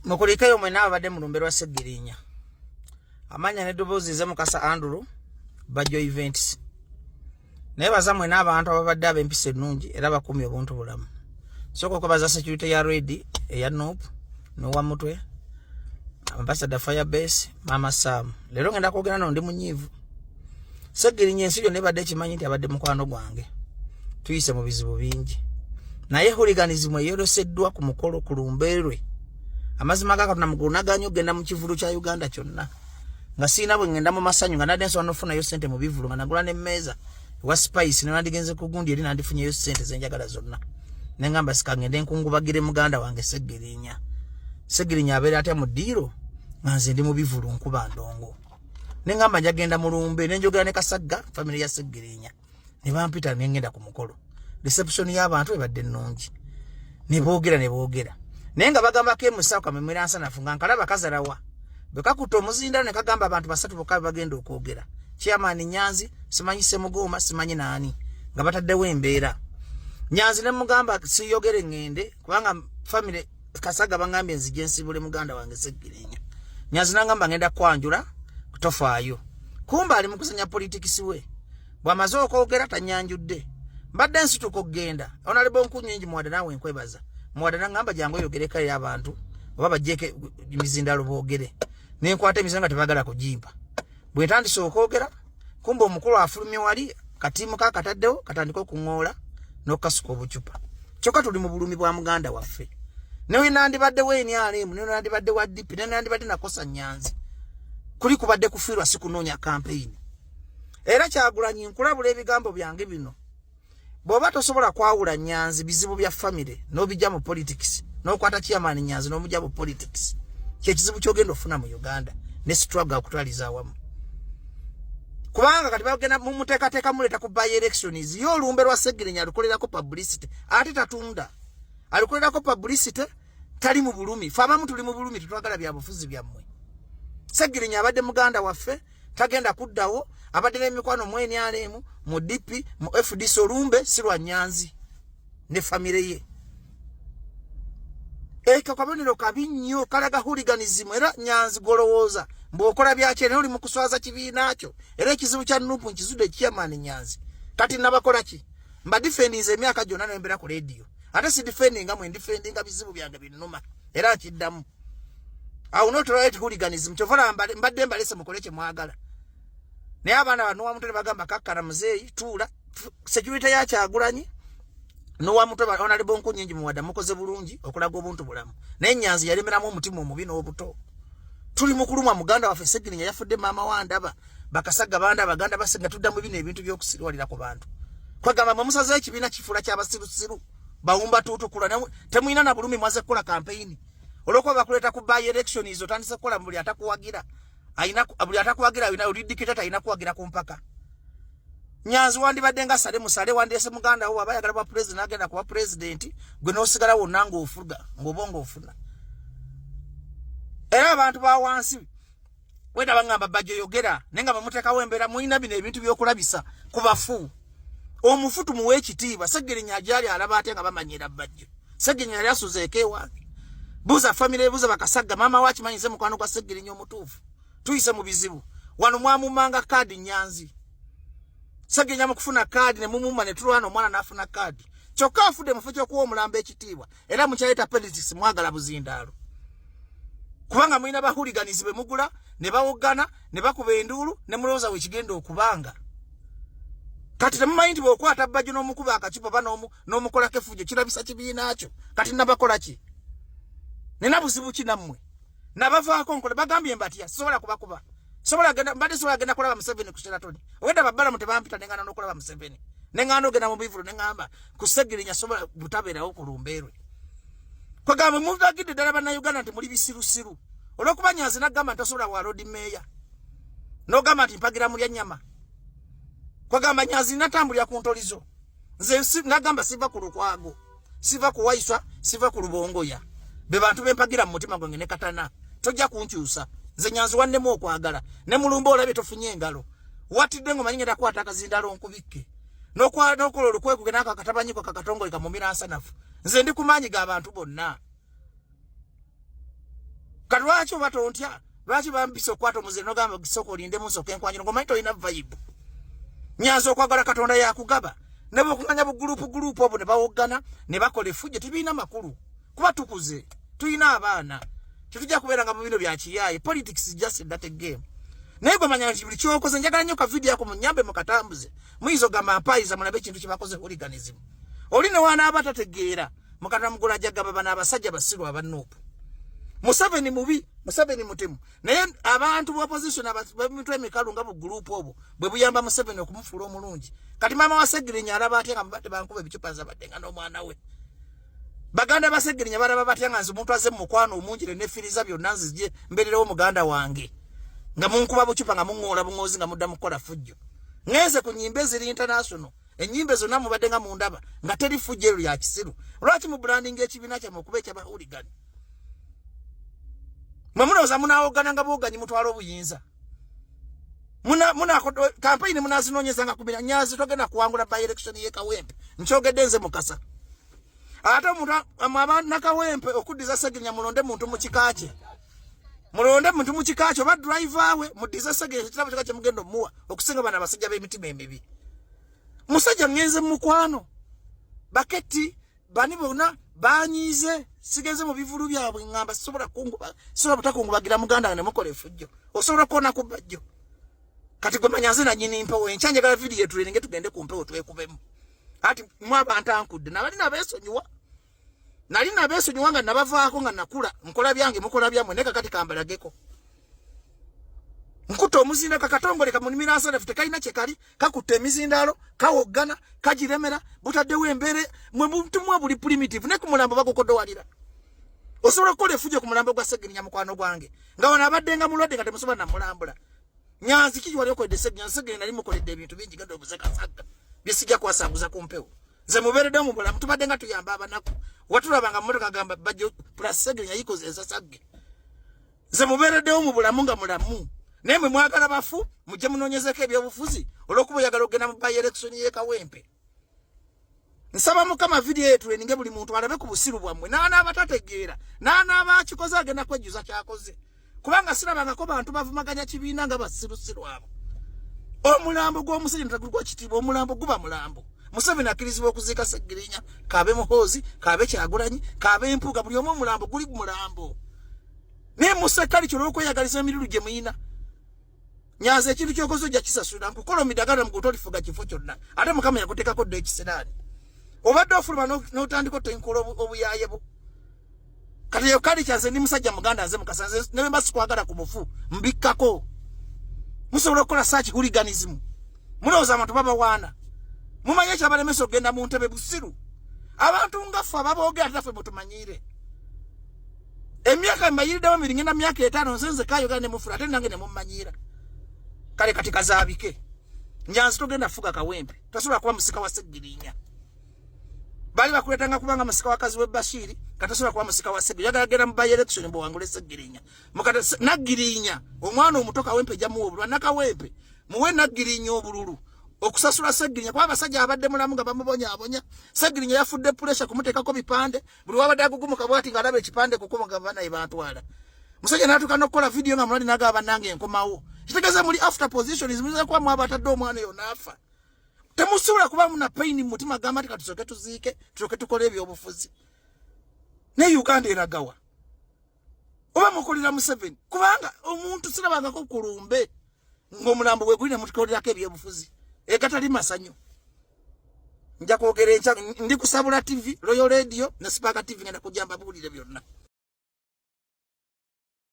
Mukulikeyo mwena abadde mu lumbe lwa Ssegirinya. Amanya n'eddoboozi nze Mukasa Andrew Bajjo Events. Naye baza mwena abantu ababadde ab'empisa ennungi era bakuumye obuntu bulamu. Sooka okwebaza security ya Red eya Nup n'owa Mutwe, Ambassador Firebase, Mama Sam. Leero ngenda kwogera no ndi munyiivu. Ssegirinya ensi yonna ebadde ekimanyi nti abadde mukwano gwange. Tuyise mu bizibu bingi. Naye hooliganism eyoleseddwa ku mukolo ku lumbe lwe. Amazima ga Katonda mugulu naganye okugenda mu kivulu kya Uganda kyonna. Nga sirina bwe ngenda mu masanyu nga nadde nsobola n'okufunayo ssente mu bivulu nga nagula n'emmeeza ewa Spice ne nandigenze ku gundi eri nandifunyeyo ssente ze njagala zonna. Ne ngamba sika ngende nkungubagire muganda wange Ssegirinya. Ssegirinya abeera atya mu ddiiro nga nze ndi mu bivulu nkuba ndongo. Ne ngamba njagenda mu lumbe ne njogera ne Kasagga family ya Ssegirinya. Ne bampita ne ngenda ku mukolo. Reception y'abantu ebadde nnungi. Ne boogera ne boogera. Naye nga bagambako emusawo kamemera nsanafu nga nkalaba kazalawa. Bwe kakutta omuzindalo ne kagamba abantu basatu bokka be bagenda okwogera. Chairman Nyanzi, simanyi Ssemugooma, simanyi naani. Nga bataddewo embeera. Nyanzi ne mugamba siyogere ngende kubanga family Kasagga bangambye nzije nsibule muganda wange Ssegirinya. Nyanzi nangamba ngenda kwanjula tofaayo. Kumba ali mu kuzannya politics we. Bw'amaze okwogera tanyanjudde. Mbadde nsituka okugenda. Honorable Nkunyingi Muwada naawe nkwebaza. Muwada nangamba jangu oyogereko eri abantu oba baggyeko emizindalo boogere. Ne nkwata emizindalo nga tebaagala kugimpa. Bwe ntandise okwogera kumba omukulu afulumye wali katiimu ka kataddewo katandika okuŋoola n'okukasuka obucupa. Kyokka tuli mu bulumi bwa muganda waffe. Ne nandibadde wa NRM, ne nandibadde wa DP, ne nandibadde nakosa Nyanzi. Kuli kubadde kufiirwa si kunoonya kampeyini. Era Kyagulanyi nkulabula ebigambo byange bino. Bw'oba tosobola kwawula Nyanzi bizibu bya famire n'obijja mu politics n'okwata chairman Nyanzi n'omujja mu politics, kye kizibu ky'ogenda ofuna mu Uganda ne struggle akutwaliza awamu. Kubanga kati bagenda mumuteekateeka muleeta ku by elections, ye olumbe lwa Ssegirinya alukolerako publicity ate tatunda, alukolerako publicity, tali mu bulumi. Ffe abamu tuli mu bulumi, tetwagala bya bufuzi byammwe. Ssegirinya abadde muganda waffe, tagenda kuddawo, abadde n'emikwano mu NRM, mu DP, mu FDC. Olumbe si lwa Nyanzi ne famire ye. Eko kabonero kabi nnyo, kalaga hooliganism. Era Nyanzi gw'olowooza mbw'okola byaki naye oli mu kuswaza kibiina kyo. Era ekizibu kya Nup nkizudde, chairman Nyanzi. Kati nabakola ki? Mba defendinze emyaka gyonna nembeera ku radio, ate si defendinga mwe, ndifendinga bizibu byange binnuma era nkiddamu. I will not tolerate hooliganism. Kyova mbadde mbalese mukole kye mwagala. Naye abaana bano wa Mutwe bagamba kakkana muzeeyi tuula. Security ya Kyagulanyi n'owa Mutwe Honorable Nkunyingi Muwada mukoze bulungi okulaga obuntu bulamu. Naye Nyanzi yalemeramu omutima omubi n'obuto. Tuli mu kulumwa muganda waffe Ssegirinya yafudde, maama wa ndaba Bakasagga banda abaganda basenga tuddamu bino ebintu by'okusirwalira ku bantu. Kwegamba mwe musazeeyo ekibiina kifuula ky'abasirusiru bawumba tuutukula temulina na bulumi. Mwaze kukola kampeyini olw'okuba bakuleeta ku by elections, otandise kukola buli atakuwagira ayina, buli atakuwagira ayina, oli dictator talina kuwagira ku mpaka. Nyanzi wandibadde nga sale musale wandiese muganda wo aba ayagala bwa president agenda kuba president, gwe n'osigala wonna ng'ofuga ng'oba ng'ofuna. Era abantu ba wansi wenda bangamba Bajjo yogera, naye nga bamuteekawo embeera. Mulina bino ebintu by'okulabisa ku bafu. Omufu tumuwe ekitiibwa. Ssegirinya agyali alaba ate nga bamanyira Bajjo. Ssegirinya yali asuzeeko ewange. Buuza famire, buuza Bakasagga, maama we akimanyi nze mukwano gwa Ssegirinya omutuufu. Tuyise mu bizibu wano. Mwamumanga kaadi Nyanzi. Ssegirinya mu kufuna kaadi ne mumumma ne tulwana omwana n'afuna kaadi, kyokka afudde. Mu kifo ky'okuwa omulambo ekitiibwa era mukyayita politics, mwagala buzindaalo kubanga mulina ba hooligans be mugula ne bawoggana ne bakuba enduulu ne mulowooza wekigenda okubanga. Kati temumanyi nti bw'okwata Bajjo n'omukuba akacupa oba n'omukolako effujjo kirabisa kibiina kyo. Kati nabakola ki? Nina buzibu ki nammwe? Nabavaako nkole bagambye mbatya, sisobola kubakuba, sobola genda, mbadde sobola genda kulaba Museveni ku Sheraton. Obwedda babbalamu tebampita, neŋŋaana n'okulaba Museveni, neŋŋaana ogenda mu bivulu, neŋŋamba ku Ssegirinya sobola butabeerawo ku lumbeerwe. Kwegamba mubagidde ddala Bannayuganda nti muli bisirusiru olw'okuba Nyanzi nagamba nti tosobola bwa Lord Mayor n'ogamba nti mpagira mulya nnyama. Kwegamba Nyanzi natambulira ku ntolizo. Nze nagamba siva ku Lukwago, siva ku Waiswa, siva ku Lubongoya, be bantu bempagira mu mutima gwange ne katana. Tojja kunkyusa nze Nyanzi wannemu okwagala ne mulumba. Olabye tofunye engalo watidde ng'omanyi ngenda kukwata akazindalo nkubikke n'okola olukwekuge n'ako akatabanyiko kakatongole kamumira nsanafu. Nze ndi ku maanyi g'abantu bonna. Kati lwaki oba tontya? Lwaki bampisa okukwata omuzire nogamba gisooka olindemu nsooka enkwanjula ng'omanyi tolina vibe? Nyanza okwagala Katonda yakugaba ne bwokumanya bugulupu gulupu obwo ne bawoggana ne bakola effujjo tebirina makulu, kuba tukuze, tulina abaana, tetujja kubeera nga mu bino bya kiyaaye. Politics is just that game. Naye gwe manya nti buli kyokoze, njagala nnyo ka video ako munyambe mukatambuze. Muyinza ogamba mpayiza, mulabe ekintu kyebakoze, hooliganism. Oli ne wanaaba tategeera mukatwa mugula ajja gaba bano abasajja basiru aba NUP. Museveni mubi, Museveni mutemu, naye abantu ba opposition abamitwe emikalu nga bugulupu obwo bwe buyamba Museveni okumufuula omulungi. Kati maama wa Segirinya alaba atya nga mubadde bankuba ebicupa nzabadde nga n'omwana we? Baganda ba Segirinya balaba batya nga nze omuntu aze mu mukwano omungi ne nefiriza byonna nzije mbeererewo muganda wange, nga munkuba bucupa, nga muŋŋoola buŋoozi, nga mudda mukukola fujjo? Ŋŋenze ku nnyimba eziri international, ennyimba zonna mubadde nga mundaba nga teri fujjo eryo lya kisiru. Lwaki mu branding ekibiina kyammwe okuba ekyabahooligan? Mwe mulowooza munaawogana nga bwoganyi mutwala obuyinza? Kampeyini munazinoonyezanga kumira. Nyanzi, togenda kuwangula by election ye Kawempe, nkyogedde nze Mukasa. Ate omuntu abanakawempe okuddiza Segirinya, mulonde muntu mu kika kye, mulonde muntu mu kika kye oba driver we, muddize Segirinya ekirabo kika kyemugenda omuwa okusinga bano abasajja b'emitima emibi. Musajja ŋŋenze mu mukwano, baketi bani bonna banyiize, sigenze mu bivulu byabwe, ŋŋamba sisobola sisobola butakungubagira muganda nga ne mukola efujjo. Osobola okukoona ku bajjo. Kati gwe manya nze nanyini mpewo. Enkya njagala vidiyo etulerenge, tugende ku mpewo twekubemu. Ati mwe abantu ankudde nabali nabeesonyiwa, nali nabeesonyiwa nga nabavaako, nga nakula nkola byange, mukola byammwe. Naye kakati kambalageko nkutta omuzinda kakatongole kamunimira nsanafu, tekalina kyekali, kakutta emizindaalo, kawoggana, kagiremera, butaddewo embeere. Mwe butumwa buli primitive, ne ku mulambo bagukodowalira. Osobola okukola efujjo ku mulambo gwa Segirinya, mukwano gwange, nga wano abadde nga mulwadde, nga temusobola namulambula? Nyanzi, kiki wali okoledde Segirinya? Segirinya nali mukoledde ebintu bingi, genda obuze Kasagga, byesijja kwasanguza ku mpewo. Nze mubeereddewo mu bulamu, tubadde nga tuyamba abanaku, watulabanga mumotoka agamba bajjo plus Segirinya yikoze ensasagge. Nze mubeereddewo mu bulamu nga mulamu, naye mwe mwagala bafu mujje munoonyezeko ebyobufuzi olw'okuba oyagala okugenda mu by election y'e Kawempe. Nsaba Mukama vidiyo etuleninge, buli muntu alabe ku busiru bwammwe. N'anaaba tategeera, n'anaaba akikoze, agenda kwejjuza kyakoze, kubanga sirabangako bantu bavumaganya kibiina nga basirusiru abo. Omulambo gw'omusajja ntagulwa kitiibwa, omulambo guba mulambo. Museveni akkirizibwa okuziika Segirinya, kabe Muhoozi, kabe Kyagulanyi, kabe Mpuuga, buli omu omulambo guli mulambo. Naye musekali kyo olw'okweyagaliza emirulu gye muyina. Nyanza, ekintu kyokoze ojja kisasula. Nkukola omidagala muguto, olifuga kifo kyonna, ate Mukama yakuteekako dda ekisiraani. Obadde ofuluma n'otandika otenkula obuyaye bwo. Kati eyo kali kyanze, ndi musajja muganda nze Mukasa. Nze ne bwe mba sikwagala ku mufu mbikkako. Musobola okukola such hooliganism? Mulowooza abantu babawaana? Mumanyi ekyabalemesa okugenda mu ntebe? Busiru. Abantu nga ffe ababoogera, ate naffe mutumanyiire emyaka mbayiriddewo mibiri, ngenda myaka 50, nze nze kayogera ne mufula, ate nange ne mummanyiira. Kale kati kazaabike. Nyanzi, togenda fuga Kawempe, tosobola kuba musika wa Segirinya. Bali bakuletanga kubanga musika wa kazi we Bashiri, katasobola kuba musika wa Segirinya. Oyagala genda mu by election mbwewangule Segirinya. Mukata Naggirinya omwana omuto Kawempe jamuwa obululu. Nakawempe muwe Naggirinya obululu okusasula Segirinya, kuba abasajja abadde mulamu nga bamubonyaabonya. Segirinya yafudde pressure kumuteekako bipande. Buli wabadde agugumuka bwati ng'alaba ekipande kukuba nga banaye bantwala. Musajja n'atuuka n'okukola vidiyo nga mulali n'agaba, bannange enkomawo. Kitegeeza muli after positions, muyinza kuba mwaba atadde omwana eyo n'afa. Temusobola kuba muna pain mu mutima gamba nti katusooke tuziike, tulyoke tukole ebyobufuzi. Naye Uganda eragawa? Oba mukolera Museveni? Kubanga omuntu sirabangako kulumbe ng'omulambo bwe guli ne mutukolerako ebyobufuzi egatali masanyu. Nja kwogera enkya, ndi kusabula TV, Royal Radio ne Spark TV, ngenda kujja mbabuulire byonna.